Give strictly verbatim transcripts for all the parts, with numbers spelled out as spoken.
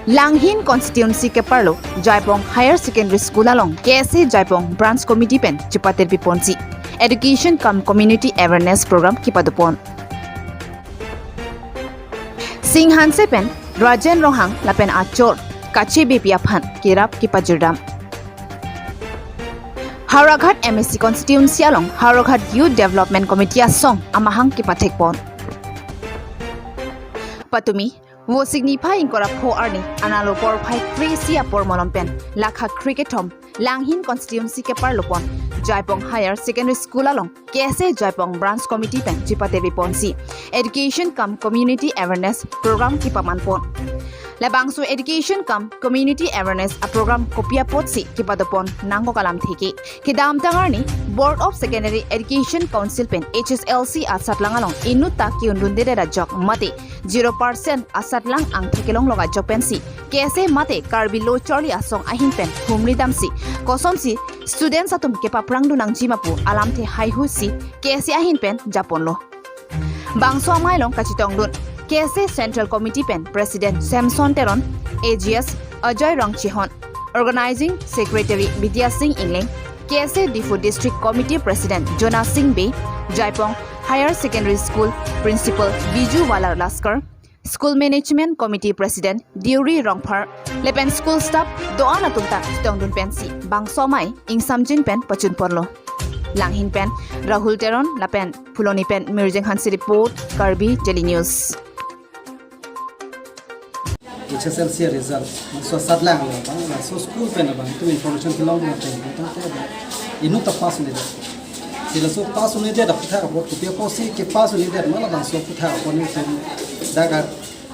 Langhin constituency keparlo Jaipong Higher Secondary School along K S A Jaipong Branch Committee pen chipatir piponsi education cum community awareness program kipadopon. Sing Hanse pen Rajen Ronghang lapen achor Kache Beypi aphan kerap kipajirdam. Howraghat M A C constituency along Howraghat Youth Development Committee asong amahang kipathekpon. Patumi, Vosik niphai ingkoi ra pho arni analo porphai kre-isi apor malom pen lakha kre-kethom Langhin constituency keparlopon Jaipong Higher Secondary School along K S A Jaipong Branch Committee pen chipatir piponsi education cum community awareness program kipamanpon. Labangso education cum community awareness a program kopi apotsi kipadopon nangkok alamthe ke. Kedamtang arni Board of Secondary Education Council pen H S L C asatlang along inutta ke-undundedet ajok mate zero percent asatlang angthek kelonglok ajok pensi K S A mate Karbi Lo Charli Asong ahin pen humri damsi kosonsi students atum kepaprangdun nangjima pu alamthe haihusi K S A ahin pen japonlo. Bangso amei along kachetongdun K S A Central Committee pen President Samson Teron, A G S Ajoy Rongchehon, Organizing Secretary Bidya Sing Engleng, K S A Diphu District Committee President Jona Sing Bey, Jaipong Higher Secondary School Principal Biju Wala Laskar, School Management Committee President Deuri Rongphar lapen school staff do-an atum ta chetongdun pensi bangso amei ingsamjin pen pachunponlo. Langhin pen Rahul Teron lapen Phuloni pen Mirjeng Hanse report, Karbi Daily News. H S L C result, laso asatlang lo bang, laso school pen abang itum information kelong na pen, tangte inutta pass un-edet. Si laso pass un-edet aphuthak apot kopi apotsi kepass un-edet ma, labangso aphuthak apot nelitum dak,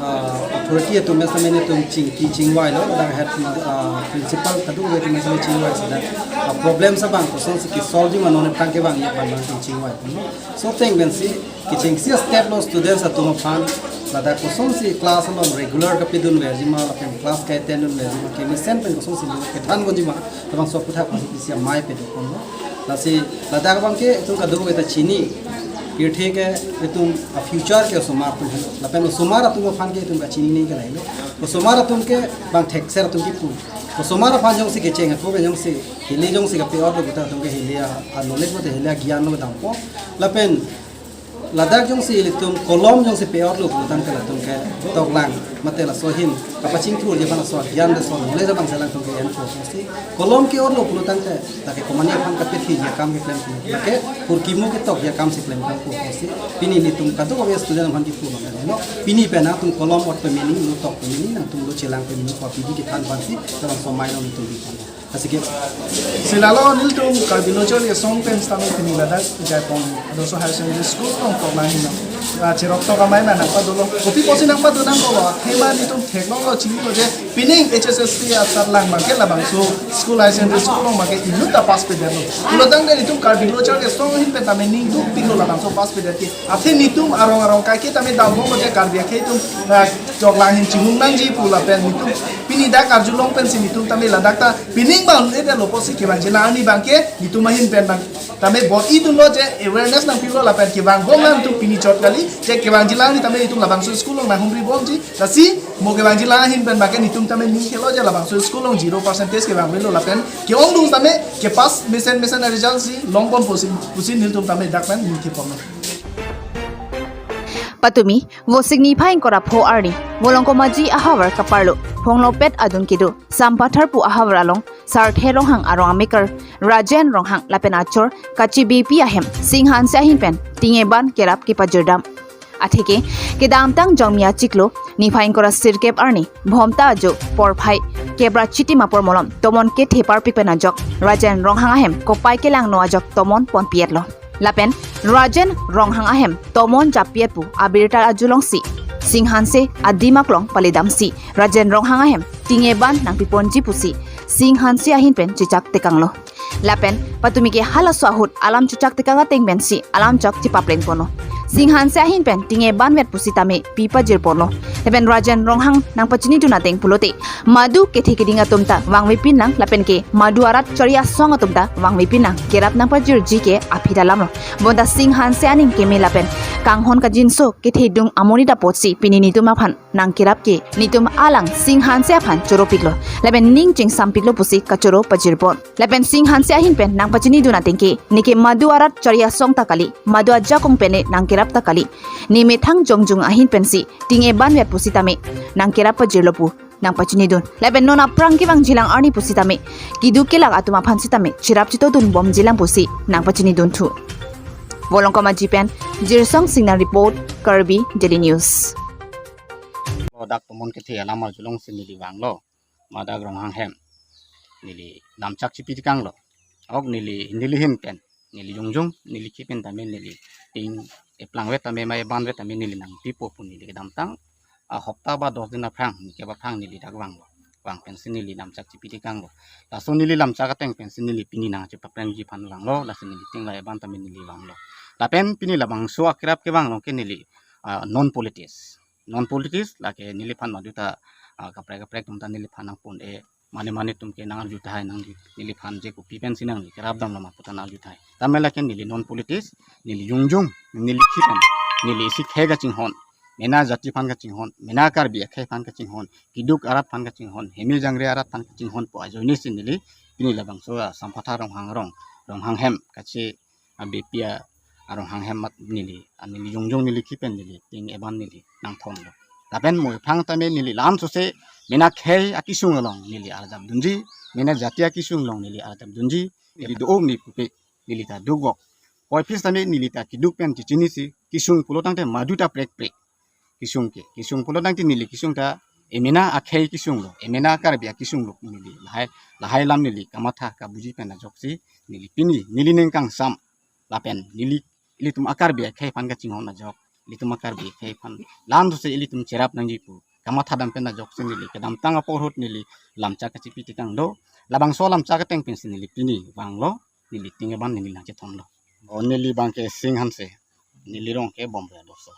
ah, authority atum, S M N atum chingki chingvailo, dak head, ah, principal kadokave atum chingvai si dak, ah, problems abang kosonsi ke-solve ji ma, non aphrang kevangji aphan abang chingvai. So ateng pensi kechengsi a-step lo students atum aphan, ladak kosonsi class along regular kapedunverji ma, lapen class ka-attend dunverji ma, kemesen pen kosonsi lo kethanponji ma, labangso aphuthak apotsi amei padoponlo. Lasi ladak abang ke itum kadokave ta chini, pirthe ke itum a-future ke osomar atum helo, lapen osomar atum aphan ke itum kachinine ke lahelo. Osomar atum ke bang thekser atum kipu. Osomar aphan jongsi kecheng ako pen jongsi hili jongsi kape-otlo puta atum ke hili a, a-knowledge mate hili a-gyan lo dampo. Lapen ladak jongsi ilitum kolom jongsi pe-otlo pulotangte latum ke toklang mate laso ahin kapachingthurji aphan laso gyan laso knowledge abang si alangtum ke enpo. Si kolom ke-otlo pulotangte lake komane aphan kapethiji akam keklem, lake kurkimo ketokji akam si klem kangpo. Si pini nelitum kadokave student aphan kipu abang lo, pini pen nangtum kolom ot pemeni, lo tok pemeni, nangtum lo chelang pemeni pu abidi kethan abang si labangso amei along nelitum bipan. Asike. Si lalo nelitum Karbi Lo Charli Asong pen sitame pini ladak Jaipong Adolescent Higher Secondary School along toklang ahin lo. Ah, cheroktok amei nangpadolo. Kopi apotsi nangpado nangkoklo. Athema nelitum theklonglo, chinilo je pining H S L C asatlang abang ke labangso school, Higher Secondary School along abang ke inutta pass pedetlo. Pulotangte nelitum Karbi Lo Charli Asong ahin pen tame ning dukpiklo labangso pass pedet ke. Athe nelitum arong arong kaike tame damlonglo je Karbi akhei atum, ah, toklang ahin chimung nangji pu lapen nelitum pini dak arjulong pensi nelitum tame ladak ta pining bang un-edetlo pusi kevangjilang arni abang ke nelitum ahin pen abang tame bor-idunlo je awareness nangpilo lapen kevang bom nangtum pini chot kali je kevangjilang arni tame nelitum labangso school along nanghumri bomji. Lasi mo kevangjilang ahin pen abang ke nelitum tame ning khelo je labangso school along zero percentage kevang avelo lapen ke-ongdung tame kepass mesen mesen a-result si longponpo pusi, pusi nelitum tame dak pen ning khepon. Patumi, Vosik niphai ingkoi ra pho arni, Volongkomaji ahavar kaparlo Phonglopet adung kedo Sampathar pu ahavar along Sarthe Ronghang arong amekar Rajen Ronghang lapen achor Kache Beypi ahem Sing Hanse ahin pen tinge ban kerap kepajirdam. Atheke, kedamtang Jongmi achiklo niphai ingkoi ra sirkep arni Bhomta ajo porphai kep ra chitim apor malom tomon kethe parpik pen ajok Rajen Ronghang ahem kopai kelangno ajok tomon ponpi-etlo. Lapen Rajen Ronghang ahem tomon jappi-et pu abirta arjulongsi Sing Hanse adim aklong palidamsi Rajen Ronghang ahem tinge ban nangpiponji pusi Sing Hanse ahin pen chechak tekanglo. Lapen patumi ke halaso ahut alam chechak tekang ateng pensi alam chok chepaplengponlo. Sing Hanse ahin pen tinge banvet pusi tame pipajirponlo. Lapen Rajen Ronghang nangpachinidun ateng pulote madu kethe keding atum ta vangvepinlang lapen ke madu arat Charli Asong atum ta vangvepinlang, kerap nangpajirji ke aphi ta alamlo. Bonta Sing Hanse aning keme lapen kanghon kangjinso kethedung amonit apotsi pini netum aphan nangkerap ke netum alang Sing Hanse aphan choropiklo lapen ning chingsampiklo pusi kachoro pajirbon. Lapen Sing Hanse ahin pen nangpachinidun ateng ke neke madu arat chari asong ta kali, madu ajakong pen le nangkerap ta kali, ne methang jongjung ahin pensi ting ebanvet pusitame nangkerap pajirlo pu nangpachinidun. Lapen non aphrang kevangjilang arni pusitame keduk kelak atum aphan sitame cherap chetodun bomjilang pusi nangpachinidun thu. Volongkom Aji pen Jirsong Singnar report, Karbi Daily News. Lo dak Tomon Kethe alam arjulongsi neli vanglo, madak Ronghang hem neli lamchak chipitekanglo. Ok, neli neli hin pen, neli jongjung neli ki pen tame neli ting eplangvet tame ma ebanvet tame neli nangpipo pu neli kedamtang ahopta ba dos din aphrang, neke ba aphrang neli dak vanglo. Vang pensi neli lamchak chipitekanglo. Laso neli lamchak ateng pensi neli pini nangchepaphrangji aphan vanglo, lasi neli ting la eban tame neli vanglo. Lapen pini labangso akerap kevang along ke neli, ah, non politics. Non politics, lake neliphan maduta, ah, kaprek kaprek atum ta neliphan nangpon-e, mane mane atum ke nangarju tahai nang, neliphan je kopi pensi nangkerap damlo ma puta nangarju tahai. Tame lake neli non politics, neli jongjung, neli ki pen, neli isi khei kachinghon, mena jati aphan kachinghon, mena Karbi akhei aphan kachinghon, keduk arat aphan kachinghon, heme jangre arat aphan kachinghon pu ajoinesi neli pini labangso, ah, Sampatha Ronghang arong, Ronghang hem kache abepi a Ronghang hem amat neli, a neli jongjung neli ki pen neli ting eban neli nangthomlo. Lapen mo aphrang tame neli la-an sose mena khei akesung along neli arjapdunji, mena jati akesung along neli arjapdunji, neli do-o ni pupe, neli ta dukvok. Koiphis tame neli ta keduk pen chechinisi, kesung pulo tangte maduta prek prek. Kesung ke, kesung pulo tangte neli kesung ta emena akhei kesung lo, emena Karbi akesung lo neli lahai, lahai lam neli kamatha kabuji pen ajoksi neli pini, neli ning kangsam lapen neli, ilitum a-Karbi akhei aphan kachinghon ajok, ilitum a-Karbi akhei aphan la-an sose ilitum cherap nangji pu kamatha dam pen ajoksi neli kedamtang apor ahut neli lamchak kachipitekang do. Labangso lamchak ateng pensi neli pini vanglo, neli ting eban neli nangchethomlo. O, neli abang ke Sing Hanse, neli rong ke Bombay Doso.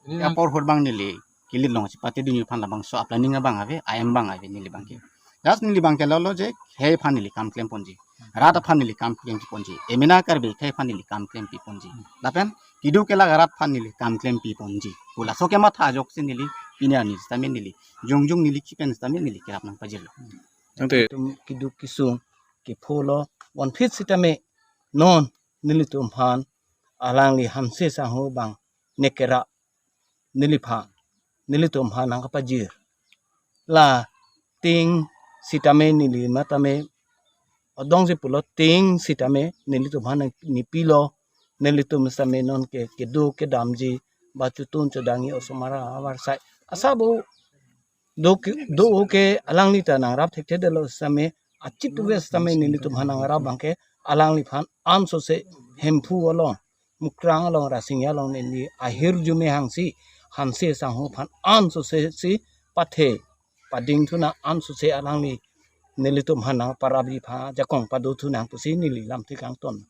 Ini Ya nang apor ahut abang neli kilit long chepatedunji aphan labangso a-planning abang ave, a-aim abang ave neli abang ke. Just neli abang ke lalo je khei aphan neli kam klemponji, rat aphan neli kam klemponji, emena Karbi khei aphan neli kam klempiponji. Lapen keduk kelak arat aphan neli kam klempiponji pu laso kematha ajoksi neli pini arni sitame neli jongjung neli ki pen sitame neli kerap nangpajirlo. Tangte Itum keduk kesung kepho lo, bonphit sitame non nelitum aphan alangli Hanse sangho abang ne kerap neliphan, nelitum aphan nangkapajir. La ting sitame neli matame odong si pulo, ting sitame nelitum aphan nangpilo, nelitum sitame non ke keduk kedamji ba chotun chodangji osomar avarsai asabo do ke, do ke alangli ta nangrap thekthedetlo sitame, achit ves sitame nelitum aphan nangrap abang ke alangliphan ansose Hemphu along, Mukrang along, Rasinja along neli ahirjume hangsi Hanse sangho aphan ansose si pathe padingthunang, ansose alangli nelitum aphan nangparapji aphan ajakong padothunang pusi neli lamthe kangton.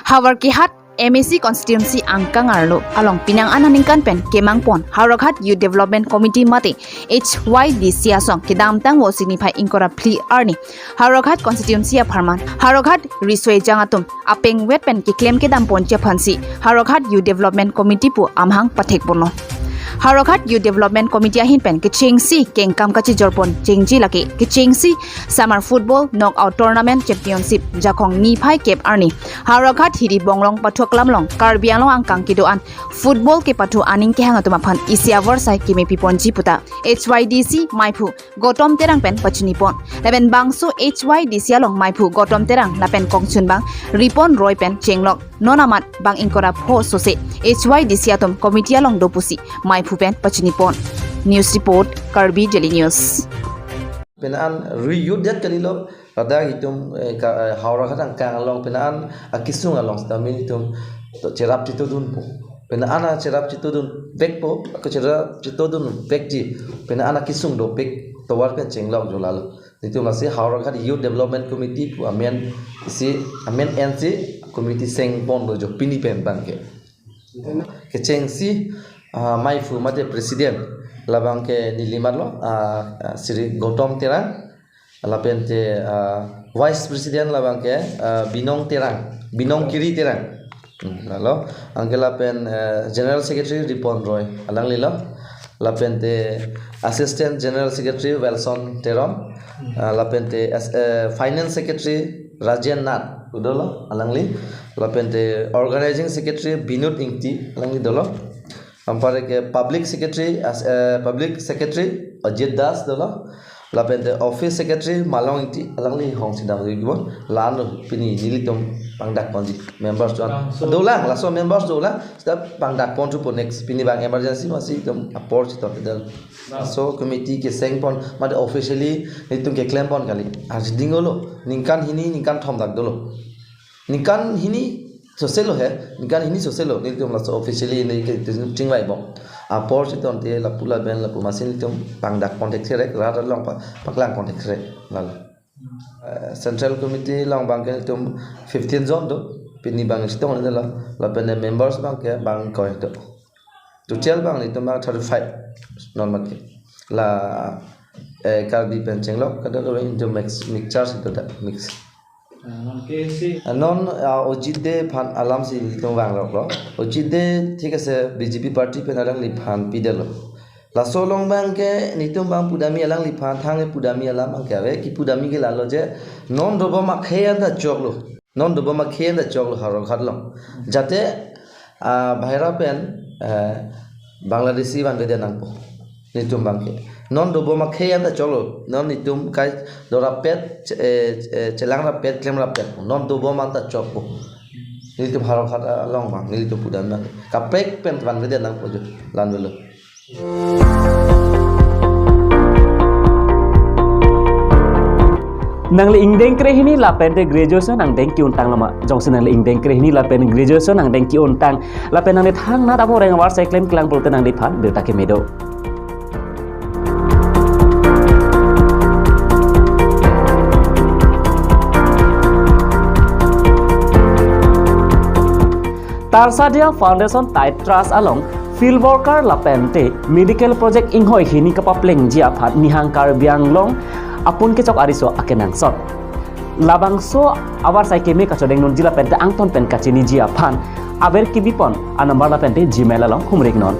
Howraghat M A C constituency angkang arlo along penang aningkan pen kemangpon Howraghat Youth Development Committee mate H Y D C asong kedamtang Vosik niphai ingkoi ra phli arni Howraghat constituency apharman Howraghat riso ejang atum apengvet pen keklem kedamponji aphansi Howraghat Youth Development Committee pu amahang pathekponlo. Howraghat Youth Development Committee ahin pen kechengsi kengkam kachijorpon chengji lake kechengsi Summer Football Knockout Tournament Championship jakong niphai kep arni Howraghat Hiri Bonglong Pathoklam along Karbi Anglong angkang kedo-an football kepathu aning kehang atum aphan isi avarsai kemepiponji puta H Y D C maiphu Gautam Terang pen pachinipon. Lapen bangso H Y D C along maiphu Gautam Terang lapen kongchunbang Ripon Roy pen chenglok non amat bang ingkoi ra pho sose H Y D C atum committee along do pusi maiphu pen pachinipon. News report, Karbi Daily News. Penang an ri youth det kalilo, ladak itum, eh, ka, eh, Howraghat angkang along penang an akesung along sitame itum to cherap chetodunpo. Penang an cherap chetodunvekpo, ako cherap chetodunvekji. Penang an akesung dopik tovar pen chenglok jo lalo. Itum lasi Howraghat Youth Development Committee pu amen si, amen ensi committee sengponlo jo pini pen abang ke. Kechengsi, ah, maiphu mate president labang ke nelimarlo, ah, ah, Shri Gautam Terang, lapen te, ah, vice president labang ke, ah, Binong Terang, Binong Kiri Terang. Hmm, lalo. Anke lapen, eh, General Secretary Ripon Roy, alanglilo. Lapente Assistant General Secretary Wilson Teron. Hmm. Ah, lapente as, eh, Finance Secretary Rajen Nath, dolo, alangli. Lapente Organizing Secretary Binod Ingti, alangli dolo. Anparke Public Secretary as, eh, Public Secretary Ajit Das dolo. Lapente Office Secretary Malong Ingti, alangli hong sidam lagi bon. Lalo pini nelitum pangdak ponji members tuan. Bangso dolang, laso members dolang. Sida pangdak pon thupo next. Pini bang emergency masi itum apor chiton tidal. Bang. Laso committee keseng pon, mate officially nelitum keklem pon kali. Arjiding dolo. Ningkan hini, ningkan thom dak dolo. Ningkan hini soselo he, ningkan hini soselo, nelitum laso officially neli ke chingvai bom. Apor chitonte lapu laben lapu masi nelitum pangdak ponthek serek, rat along pa, paklang ponthek serek, lalo. Eh, Central Committee along abangke nelitum fifteen jon do, pini bang chitong nelo, lapen members abangke bang koi do. Total abang nelitum abang thirty-five non abangke. La, eh, Karbi pen chenglok, kadokave itum mix, mixture si do dak, mix. Ah, non K S C. Ah, non, ah, Ojit Dey aphan alam si nelitum vangloklo. Ojit Dey, thik ase, B J P party pen alangliphan pidetlo. Laso along abangke, nelitum abang pudamji alangliphan, thang pudamji alam abangke ave, kipudamji ke lalo je, non dobom akhei anta choklo. Non dobom akhei anta choklo Howraghat along. Jate, ah, bahira pen, eh, Bangladeshi vanvedet nangpo. Nelitum abangke. Non dobom akhei anta choklo. Non nelitum kai dorapet, che-, eh, eh, chelangrapet, klemrapet. Non dobom anta chokpo. Nelitum Howraghat along abang, nelitum pudam abang. Kaprek pen vanvedet nangpo jo. Lanvelo. Nangli ingdeng krehini lapente graduation angdeng ki-untanglo ma? Jongsi nangli ingdeng krehini lapen graduation angdeng ki-untang, lapen nangli thangnat abo reng avarsai klemklang pulote nangliphan birta keme do. Tarsadia Foundation Tight Trust along field worker lapente medical project inghoi hini kapaplengji aphan Nihang Karbi Anglong apun kechok ariso akenangsot. Labangso avarsai keme kachodeng nunji lapente angton pen kachiniji aphan aber kebipon a-number lapente Gmail along humrik non.